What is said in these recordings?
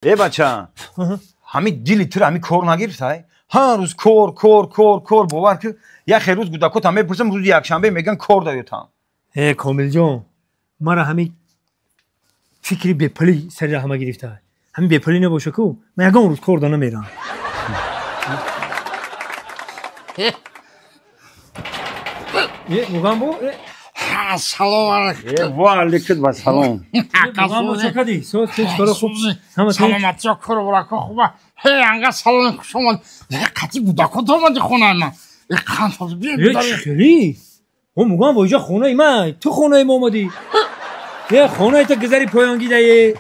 Э бача, ҳами дили тура ҳами кор нагирифтай? Ҳар рӯз кор, кор, кор, кор, бовар ки як хел рӯз гудакотам мепурсам, рӯзи якшанбе меган кор даётам. Э Комилҷон, мара ҳами фикри бепулӣ сари ҳама гирифта. Ҳами бепулӣ набоша ку, ман ягон рӯз кор да намерам. Э, мугам бо? Салом алейкум. Ва алейкум ассалом. Мугам бо чӣ кардӣ? Соз чӣ кора хуб? Ҳама саломатиё кору бурако хуба. Ҳей анга салом хуш омад. Қати гудакот омади хонаи ман. Қанд биё. Хеле. О мугам бо иҷа хонаи ман, ту хонаи мо омадӣ. Е хонаи ту гузари поён гидае.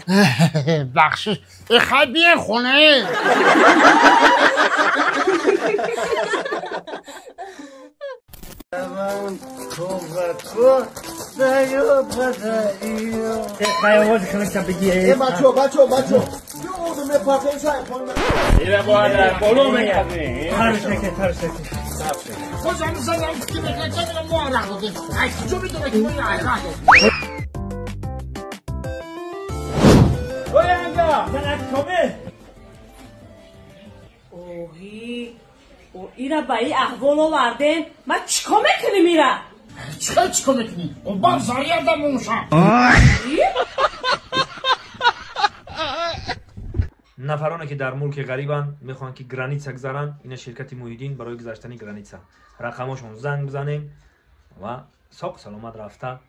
Бахшиш. Э хай биё хонаи. بچه بچه بچه Ира ба ин аҳвол овардем, ман чӣ кор мекунем ира? Чӣ кор мекунӣ? Бар заряда монша. Нафароне ки дар мулки ғарибанд, мехоҳанд ки граница гузаранд, ина ширкати Муҳиддин барои гузаштани граница. Рақамошон занг бизанем ва соқ саломат рафта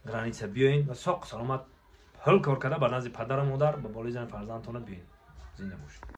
граница биёен ва соқ саломат пул кор карда ба назди падару модар ба болои зани фарзандтона биёен. Зинда бошед.